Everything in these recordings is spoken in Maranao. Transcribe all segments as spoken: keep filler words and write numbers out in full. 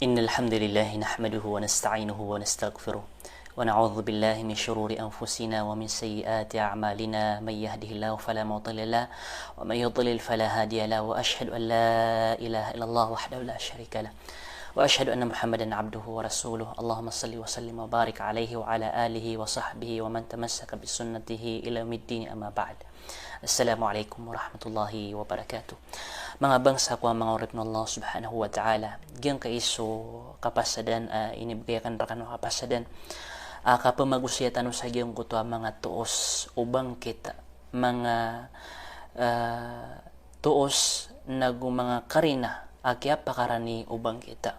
إن الحمد لله نحمده ونستعينه ونستغفره، ونعوذ بالله من شرور أنفسنا ومن سيئات أعمالنا. من يهده الله فلا مضل له، ومن يضلل فلا هادي له، وأشهد أن لا إله إلا الله وحده لا شريك له، وأشهد أن محمدا عبده ورسوله. اللهم صل وسلم وبارك عليه وعلى آله وصحبه ومن تمسك بسنته إلى يوم الدين، أما بعد. Assalamu alaikum warahmatullahi wabarakatuh. Manga bangsa ko a manga oripn o Allah subhanahu wa ta'ala, giyangkai so kapasadan a inibgay akn rkano a kapasadan a kapamagosaya tano sa giyangkoto a manga toos o bangkit, manga, ah, toos nago manga karina a kiyapakarani o bangkit.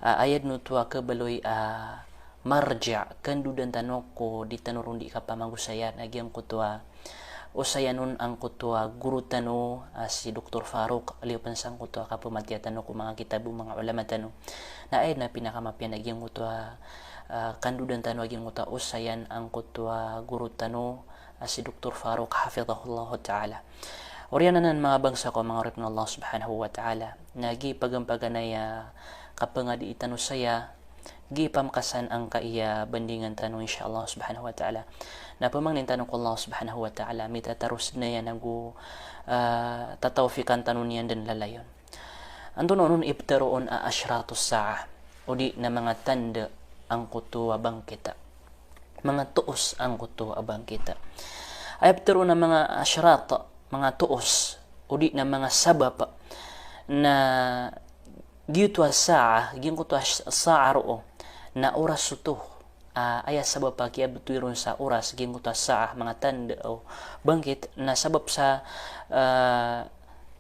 Ah, aya dn oto a kabaloy a marja, kandodan tano ko di tano ron di kapamagosaya na giyangkoto a osayan on angkoto a goro tano a si Doktor Farouk, liyo pn sangkoto a kapamatiya tano ko manga kitab o manga ulama tano. Na aya dn a pinakamapiya na giyangkoto a, ah, kandodan tano a giyangkoto a osayan angkoto a goro tano a si Doktor Farouk, hafidhahullahu ta'ala. Oriyan anan, manga bangsa ko a manga oripn o Allah subhanahu wa ta'ala, na giya pagampaganay a kapangadii tano saya, giya pamkasan angkaya bandingan tano, insha Allah subhanahu wa ta'ala. Na pamangnin tano ko Allah subhanahu wa ta'ala, mitataros dn aya nago, ah, tatawfiqan tano niyan dn lalayon. Antonaa onon i ptharoon a ashratus sa'ah, o di na manga tanda angkoto a bangkit, manga toos angkoto a bangkit. Aya ptharoon a manga ashrat, manga toos, o di na manga sabap, na giyoto a sa'ah, giyangkoto a sa'ah roo na oras oto. Ah, aya sabap a kiyabtowi ron sa oras giyangkoto a sa'ah, manga tanda o bangkit, na sabap sa, ah,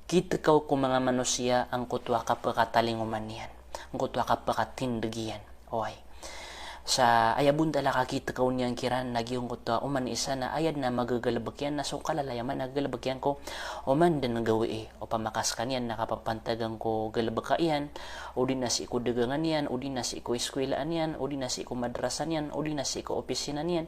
kitkaw ko manga manosiya angkoto a kapkatalingoman iyan, angkoto a kapkatindg iyan. Oway. Sa aya bontal a kakitkaw niyan kiran na giyangkoto a oman i isa na aya dn a magagalbk iyan na so kalalayaman a galbk iyan ko oman dn gawii. Opama ka skaniyan na kapapantagan ko galbka iyan, o di na sii ko dagangan iyan, o di na sii ko iskwilaan iyan, o di na sii ko madrasa niyan, o di na sii ko opisina niyan.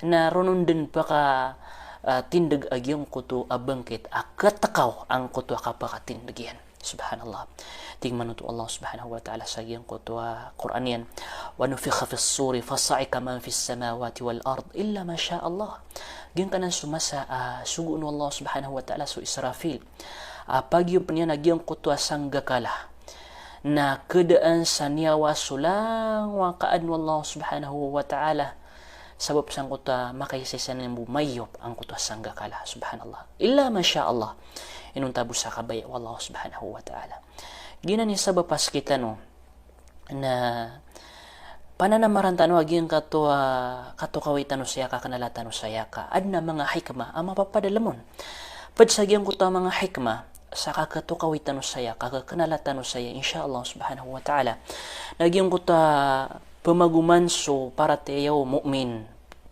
Na ron on dn paka, ah, tindg a giyangkoto a bangkit a katkaw angkoto a kapakatindg iyan. Subhanallah. Tig man oto o Allah subhanahu wa ta'ala sa giyangkoto a Qur'an iyan, "Wa nufikha fis suri fasa'iqa man fis samawati wal ard illa ma sha Allah." Giyangkanan so masa a sogoon o Allah subhanahu wa ta'ala so Israfil a pagiyopn iyan a giyangkoto a sanggakala, na kadaan sa niyawa so langowan ka adn o Allah subhanahu wa ta'ala, sabap sangkoto a makaisaisa niyan bo maiyop angkoto a sanggakala. Subhanallah. Illa ma sha Allah. Inonta bo sa kabaya o Allah subhanahu wa ta'ala. Giyanan i sabap a skitano na pananamaran tano a giyangkoto a katokawi tano saya ka, knala tano saya ka adn a manga hikmah a mapapadalm on. Pd sa giyangkoto a manga hikmah sa kakatokawi tano saya ka, kaknala tano saya, insha Allah subhanahu wa ta'ala, na giyangkoto a pamagoman so paratiyaya o mu'min,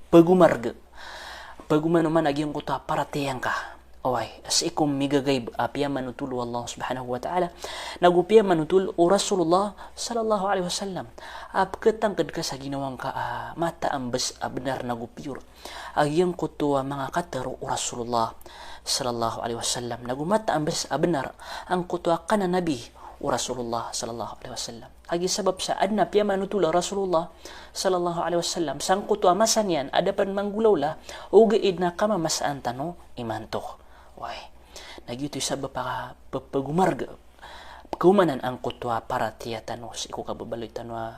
pagomarg. Pagoman oman a giyangkoto a paratiyaya ngka. Oway, sii ko migagaib a piyamanotol o Allah subhanahu wa ta'ala, nago piyamanotol o Rasulullah sallallahu alaihi wasallam. A pkhatangkd ka sa ginawa ngka a mataambs a bnar nago piyor a giyangkoto a manga katharo o Rasulullah sallallahu alaihi wasallam, nago mataambs a bnar angkoto a kananabi o Rasulullah sallallahu alaihi wasallam. Kagiya sabap sa adn a piyamanotol o Rasulullah sallallahu alaihi wasallam sangkoto a masa niyan a da pn manggolawla, ogaid na kamamasaan tano imanto. Oway. Na giyoto i sabap a p-, pagomarg, pkhaomanan angkoto a paratiyaya tano sii ko kababaloy tano a,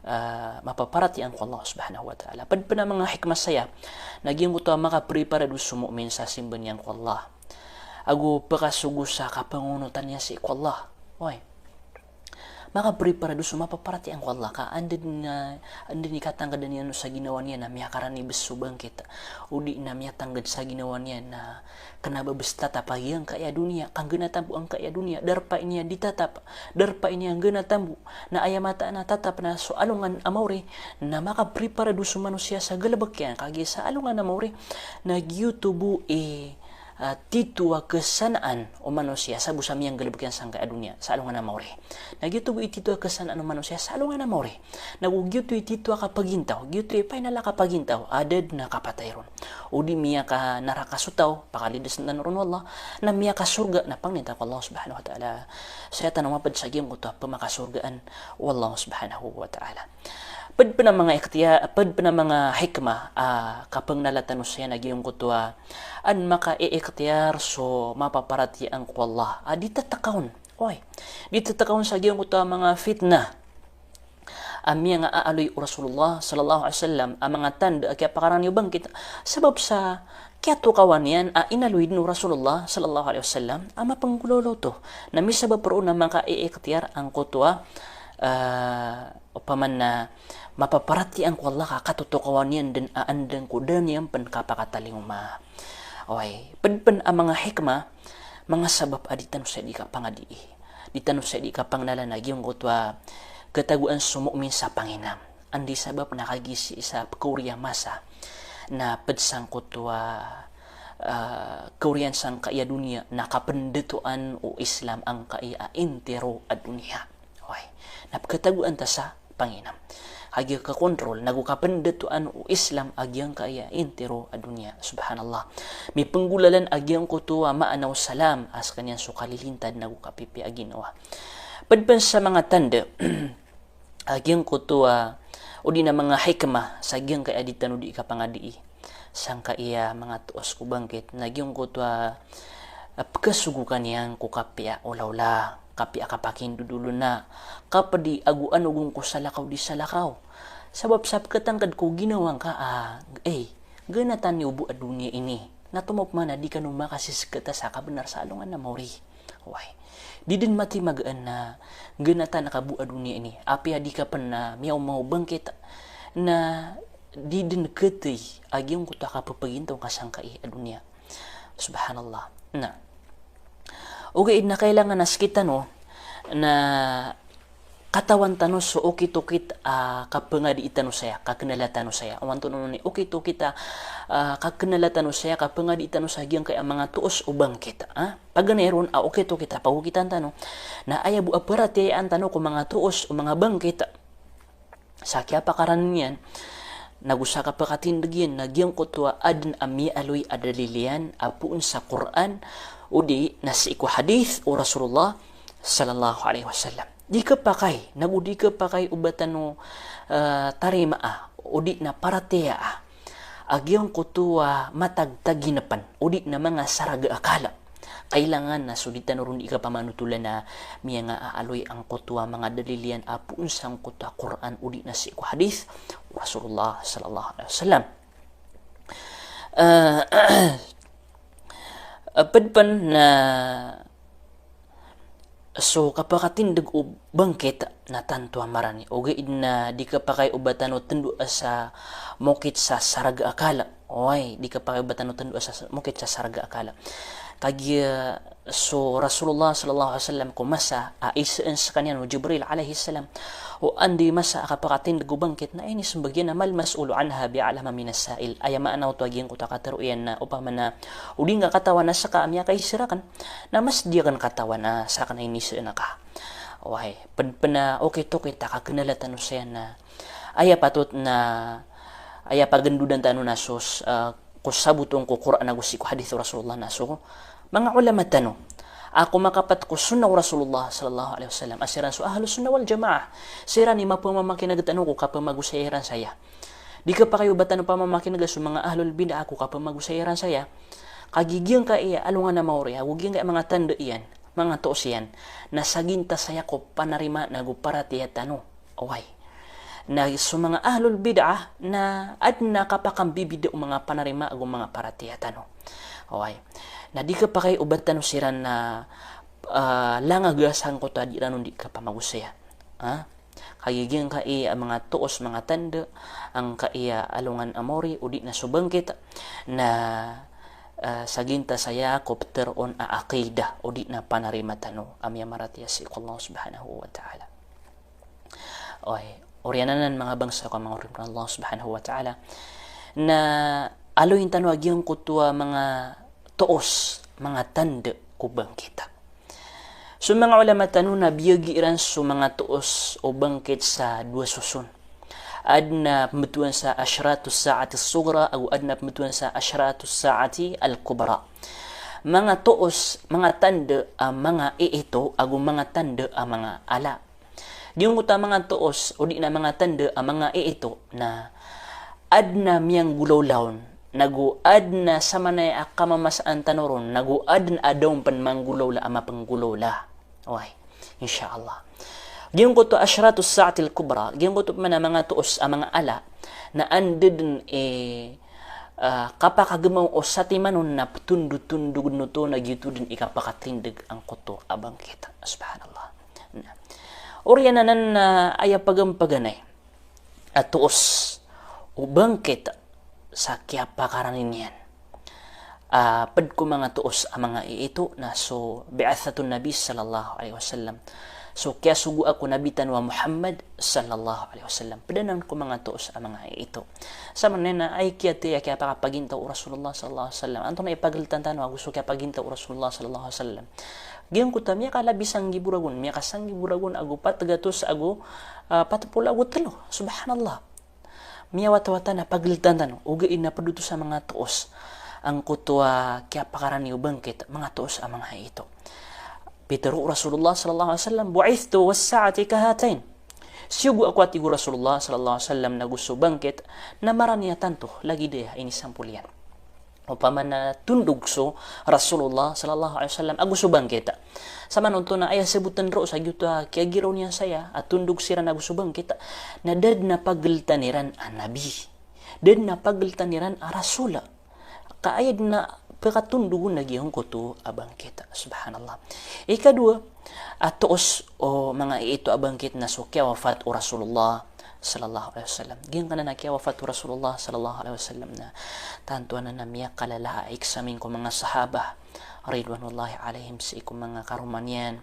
ah, mapaparatiyaya ko Allah subhanahu wa ta'ala. Pd pn a manga hikmah saya na giyangkoto a makapriparado so mu'min sa simba niyan ko Allah ago pkasogo sa kapangonotan iyan sii ko Allah. Oway. Makapriparado so mapaparatiyaya ko Allah ka anda dn a, anda dn i katangkdan iyan on sa ginawa niyan na miyakarani bs so bangkit, o di na miyatangkd sa ginawa niyan na kna ba bs tatap a giyangkaya doniya, ka nggana tambo angkaya doniya, darpa ini a di tatap, darpa ini a nggana tambo. Na aya mataan a tatap na so alongan a maori, na makapriparado so manosiya sa galbk iyan, kagiya sa alongan a maori na giyoto bo i, ah, tito a kasanaan o manosiya sa bo sa miyanggalbk iyan sangkai a doniya sa alongan a maori. Na giyoto bo i tito a kasanaan o manosiya sa alongan a maori. Na go giyoto i tito a kapagintaw, giyoto i final a kapagintaw, a da dn a kapatay ron. O di miyakanaraka so taw, pakalidas tano ron o Allah, na miyakasorga na pangnin ta ko Allah subhanahu wa ta'ala. Saya tano mapd sa giyangkoto a pmakasorgaan o Allah subhanahu wa ta'ala. Pd pn a manga ikhtiyar, pd pn a manga hikmah a kapangnala tano saya na giyangkoto a an makaikhtiyar so mapaparatiyaya ko Allah a di tatakawn. Oway. Di tatakawn sa giyangkoto a manga fitnah a miyangaaloy o Rasulullah sallallahu alaihi wasallam a manga tanda a kiyapakarani o bangkit. Sabap sa kiyatokawan iyan a inaloy dn o Rasulullah sallallahu alaihi wasallam a mapnggolawla oto. Na misabap roo na makaikhtiyar angkoto a, ah, opama na mapaparatiyaya ko Allah ka katotokawan iyan dn a andang ko da niyan pn kapakatalingoma. Oway, pd pn a manga hikmah, manga sabap a di tano saya di kapangadii. Di tano saya di kapangnala na giyangkoto a katagoan so mu'min sa panginam. Anda i sabap na kagiya sii sa pkaoriyan a masa na pd sangkoto a, ah, kaoriyan sangkai a doniya na kapndatoan o Islam angkai a intiro a doniya. Oway. Na pkatagoan ta sa panginam. Kagiya kakontrol, nago kapndatoan o Islam a giyangkai a intiro a doniya. Subhanallah. Mipanggolalan a giyangkoto a maana o salam a skaniyan so kalilintad nago kapipiya a ginawa. Pd pn sa manga tanda a giyangkoto a, odi na manga hikmah sa giyangkai a di tano di kapangadii sangkai a manga toos ko bangkit, na giyangkoto a, a pkasogokan iyan ko kapiya olaola, kapiya kapakindodolona, kapdi ago ano gon ko salakaw di salakaw. Sabap sa pkatangkd ko ginawa ngka a, eh, ganatan iyo bo a doniya ini. Na tomo pman a di kano makasisgata sa kabnar sa alongan a maori. Oway. Di dn matimagaan na ganatan ka bo a doniya ini. Apiya di ka pn na miyaoma o bangkit na di dn khatay a giyangkoto a kapapagintaw ka sangkai a doniya. Subhanallah. Na ogaid na kailangan a skitano na katawan tano so okit-okit a kapangadii tano saya, kaknala tano saya. Oman to nono ni okit-okit a, ah, kaknala tano saya, kapangadii tano sa giyangkai a manga toos o bangkit, ah. Paganay ron a okit-okit a pagokitan tano na aya bo a paratiyayaan tano ko manga toos o manga bangkit sa kiyapakarani niyan, nago sa kapakatindg iyan na giyangkoto a adn a miyaaloy a dalil iyan a poon sa Qur'an odi na sii ko hadith o Rasulullah sallallahu alaihi wasallam. Di khapakay, nago di khapakay o ba tano, eh, tarimaa odi na paratiyayaa a giyangkoto a matagtagin pn odi na manga saraga akal. Kailangan na so di tano ron di kapamanotolan a miyangaaloy angkoto a manga dalil iyan a poon sangkoto a Qur'an odi na sii ko hadith o Rasulullah sallallahu alaihi wasallam. Eh, pd pn na so kapakatindg o bangkit na tanto a marani. Ogaid na di khapakay o ba tano tndoa sa mokit sa saraga akal. Oway, di khapakay o ba tano tndoa sa mokit sa saraga akal. Kagiya so Rasulullah sallallahu alaihi wasallam ko masa a isaan skaniyan o Jibril alayhis salam o anda i masa a kapakatindg o bangkit na inismbag iyan a mal mas'ulu anha bi'alama minas sa'il. Aya maana oto a giyangkoto a katharo iyan na opama na o di ngka katawan a ska a miyakaisa rakn, na mas di akn katawan a ska a inisaan ka. Oway, pd pn a okit-okit a kaknala tano saya na aya patot na aya pagndodan tano na so, eh, ko sabot on ko Qur'an ago sii ko hadith o Rasulullah na so manga ulama tano. A ko makapat ko sunnah o Rasulullah sallallahu alaihi wasallam a siran so ahlus sunnah wal jamaah. Siran i mapamamakineg tano ko kapamagosaya iran saya. Di khapakay o ba tano pamamakinega so manga ahlul bid'ah ko kapamagosaya iran saya. Kagiya giyangkaya alongan a maori, ago giyangkaya manga tanda iyan, manga toos iyan, na saginta saya ko panarima nago paratiyaya tano. Oway. Na so manga ahlul bid'ah na adn a kapakambibida o manga panarima ago manga paratiyaya tano. Oway. Na di khapakay o ba tano siran na, ah, langaga sangkoto a di iran on di kapamagosaya. Ha? Kagiya giyangkaya manga toos, manga tanda angkaya alongan a maori odi na so bangkit na, ah, saginta saya ko ptharoon a aqidah odi na panarima tano a miyamaratiyaya sii ko Allah subhanahu wa ta'ala. Oway, oriyan anan manga bangsa ko a manga oripn o Allah subhanahu wa ta'ala. Na aloyin tano a giyangkoto a manga toos, manga tanda ko bangkit. So manga ulama tano na biyagi iran so manga toos o bangkit sa dowa soson. Adn a pmbtowan sa ashratus sa'ati sughra, ago adn a pmbtowan sa ashratus sa'ati al-kubra. Manga toos, manga tanda a manga iito, ago manga tanda a manga ala. Giyangkoto a manga toos, odi na manga tanda a manga iito, na adn a miyanggolawla on, nago adn a samanaya a kamamasaan tano ron, nago adn a da on pn manggolawla a mapnggolawla. Oway, insha Allah. Giyangkoto a ashratus sa'atil kubra, giyangkoto pman a manga toos a manga ala, na anda dn i, ah, kapakagmaw o satiman on na ptondotondogn oto na giyoto dn i kapakatindg angkoto a bangkit. Subhanallah. Na, oriyan anan na aya pagampaganay a toos o bangkit sa kiyapakarani niyan. Ah, pd ko manga toos a manga iito na so bi'athatun Nabi sallallahu alaihi wasallam. So kiyasogoa ko Nabi tano a Muhammad sallallahu alaihi wasallam. Pd anan ko manga toos a manga iito. Samanaya na aya kiyathay a kiyapakapagintaw o Rasulullah sallallahu alaihi wasallam. Antonaa i pagltan tano ago so kiyapagintaw o Rasulullah sallallahu alaihi wasallam? Giyangkoto a miyakalabi sanggibo ragon, miyakasanggibo ragon ago pat gatos ago, ah, pat polo ago tlo. Subhanallah. Miyawatawata na pagltan tano, ogaid na pd oto sa manga toos angkoto a kiyapakarani o bangkit, manga toos a manga iito. Pitharo o Rasulullah sallallahu alaihi wasallam, "Bu'ithtu was-sa'ati kahatayn." Siyogo ako, a tig o Rasulullah sallallahu alaihi wasallam, nago so bangkit na marani a tanto, lagid aya inisampol iyan. Opama na tondog so Rasulullah sallallahu alaihi wasallam ago so bangkit. Samanto na aya sabotn roo sa giyoto a kiyagiraw niyan saya a tondog siran ago so bangkit, na da dn a pagltan iran a nabi. Da dn a pagltan iran a rasul. Ka aya dn a pkatondog on na giyangkoto a bangkit. Subhanallah. Ikadowa a toos o manga iito a bangkit na so kiyawafat o Rasulullah sallallahu alaihi wasallam. Giyangkanan a kiyawafat o Rasulullah sallallahu alaihi wasallam na tanto anan a miyakalala a examine ko manga sahaba ridwanullahi alaihim, sii ko manga karoma niyan,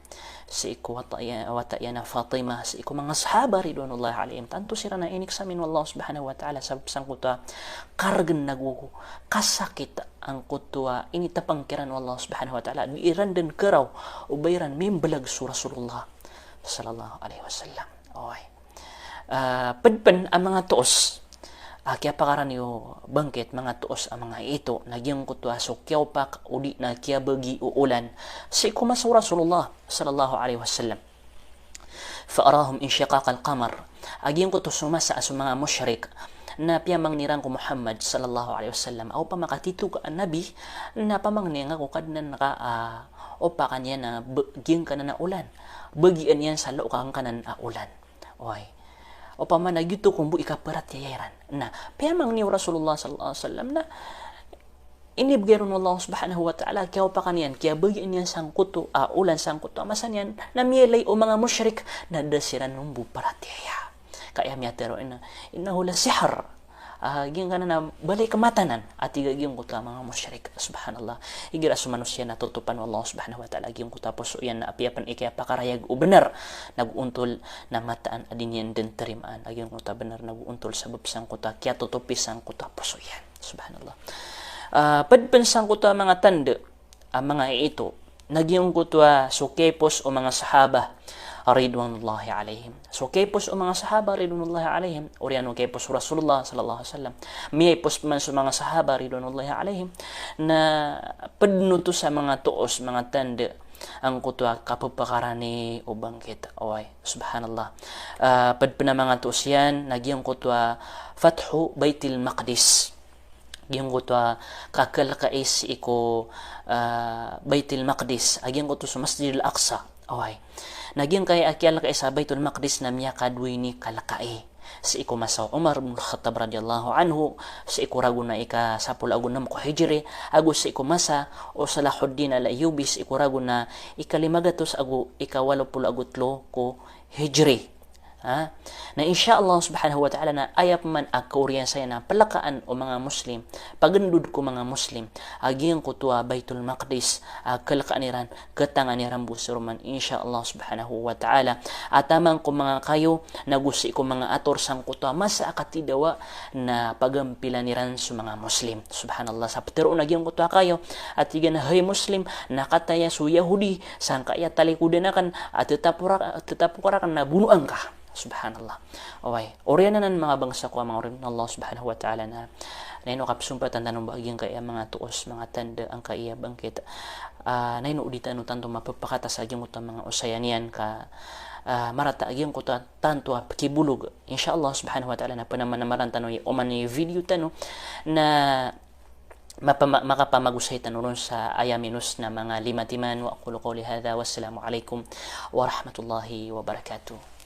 sii ko wata iyan, wata iyan a Fatima, sii ko manga sahaba ridwanullahi alaihim. Tanto siran na inexamine o Allah subhanahu wa ta'ala sabap sangkoto a kargn ago kasakit angkoto a initapang kiran o Allah subhanahu wa ta'ala. Di iran dn karaw o ba iran mimblag so Rasulullah sallallahu alaihi wasallam. Oway. Ah, pd pn a manga toos a kiyapakarani o bangkit, manga toos a manga iito, na giyangkoto a so kiyaopak odi na kiyabagi o olan sii ko masa o Rasulullah sallallahu alaihi wasallam. Fa arahum inshiqaqal qamar. A giyangkoto so masa a so manga mushrik na piyamangni iran ko Muhammad sallallahu alaihi wasallam a opama ka tito ka a nabi, na pamangni nga ko Kadnan ka a opakan iyan a ba-, giyangkanan a olan. Bagian iyan sa loka angkanan a olan. Oway. Opama na giyoto ko mbo i kaparatiyaya iran. Na piyamangni o Rasulullah sallallahu alaihi wasallam na inibgay ron o Allah subhanahu wa ta'ala, kiyaopakan iyan, kiyabagian iyan sangkoto a olan, sangkoto a masa niyan, na miyalay o manga mushrik na da siran on bo paratiyaya. Ka aya miyatharo iyan na, "Innahu la sihr." Ah, giyangkanan a bali kematanan, a tig a giyangkoto a manga mushrik. Subhanallah. Igira so manosiya na totopan o Allah subhanahu wa ta'ala a giyangkoto a poso iyan na apiya pn i kiyapakarayag o bnar, nago ontol na mataan a di niyan dn tarimaan a giyangkoto a bnar, nago ontol sabap sangkoto a kiyatotopi sangkoto a poso iyan. Subhanallah. Ah, pd pn sangkoto a manga tanda a manga iito na giyangkoto a so kiyaipos o manga sahaba ridwanullahi alaihim. So kiyaipos o manga sahaba ridwanullahi alaihim, oriyan o kiyaipos o Rasulullah sallallahu alaihi wasallam, miyaipos pman so manga sahaba ridwanullahi alaihim, na pd oto sa manga toos, manga tanda angkoto a kapapakarani o bangkit. Oway, subhanallah. Ah, pd pn a manga toos iyan na giyangkoto a Fathu Baitil Maqdis. Giyangkoto a kakalkai sii ko, ah, Baitil Maqdis, a giyangkoto so Masjidil Aqsa. Oway. Na giyangkai a kiyalkai sa Baitul Maqdis na miyakadowa ini kalkai. Sii ko masa o Umar bin Khattab radhiyallahu anhu, sii ko ragon a ika sapolo ago nem ko Hijri, ago sii ko masa o Salahuddin Al-Ayyubi, sii ko ragon a ika lima gatos ago ika walo polo ago tlo ko Hijri. Ha? Na insha Allah subhanahu wa ta'ala na aya pman a kaoriyan saya na pelakaan o manga Muslim, pagndod ko manga Muslim a giyangkoto a Baitul Maqdis a kelekaan iran, ketangan iran bo so roman, insha Allah subhanahu wa ta'ala. A taman ko manga kayo, nago sii ko manga ator sangkoto a masa a katidawa na pagampilan iran so manga Muslim. Subhanallah, sa petero on a giyangkoto a kayo a tig iyan a, "Hay Muslim, na kataya so Yahudi, sangkaya talikodan aken, a tetapora-, tetapoka raken na bonoan ka." Subhanallah. Oway, oriyan anan manga bangsa ko a manga oripn o Allah subhanahu wa ta'ala na, na ino kapsompatan tano bo a giyangkaya manga toos, manga tanda angkaya bangkit. Ah, na ino o di tano tanto mapepakata sa giyangkoto a manga osayan iyan ka, ah, marata a giyangkoto a tanto a pekibolog. Insha Allah subhanahu wa ta'ala na penamanamaran tano i oman i video tano na mapama-, makapamagosay tano ron sa aya minos na manga lima timan. Wa aqulu qawli hadha, wassalamu alaikum warahmatullahi wabarakatuh.